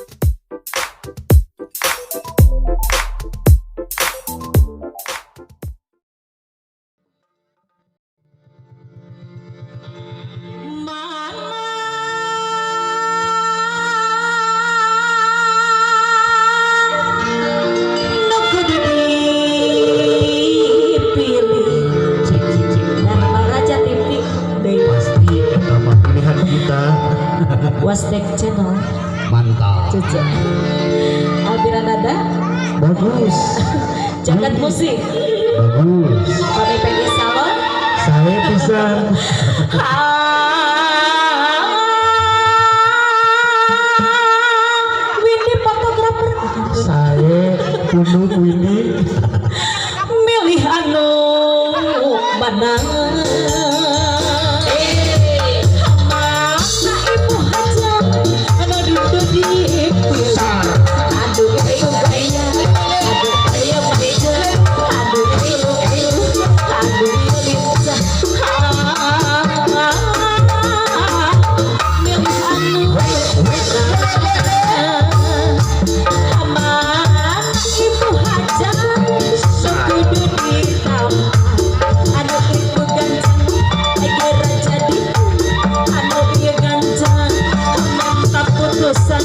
Nu kudu dipilih. Cik cik cik. Dharma Raja TV deui. Pasti eta mah pilihan kita. Wasdek Channel. Mantap. Cucu Albira Nada. Bagus. Jagat Musik. Bagus. Kami Peggy Salon. Saya pisan. Windy fotografer. Saya Punuk Windy. Milih anu mana? Mana ibu hajat anu duduk dipilih? Aduh itu gaya, aduh gaya manja, aduh itu aduh lincah. Milih anu mana? Ibu hajat nu kudu ditampa. Anu ibu gancang gera jadi, anu ieu gancang mantap putusan.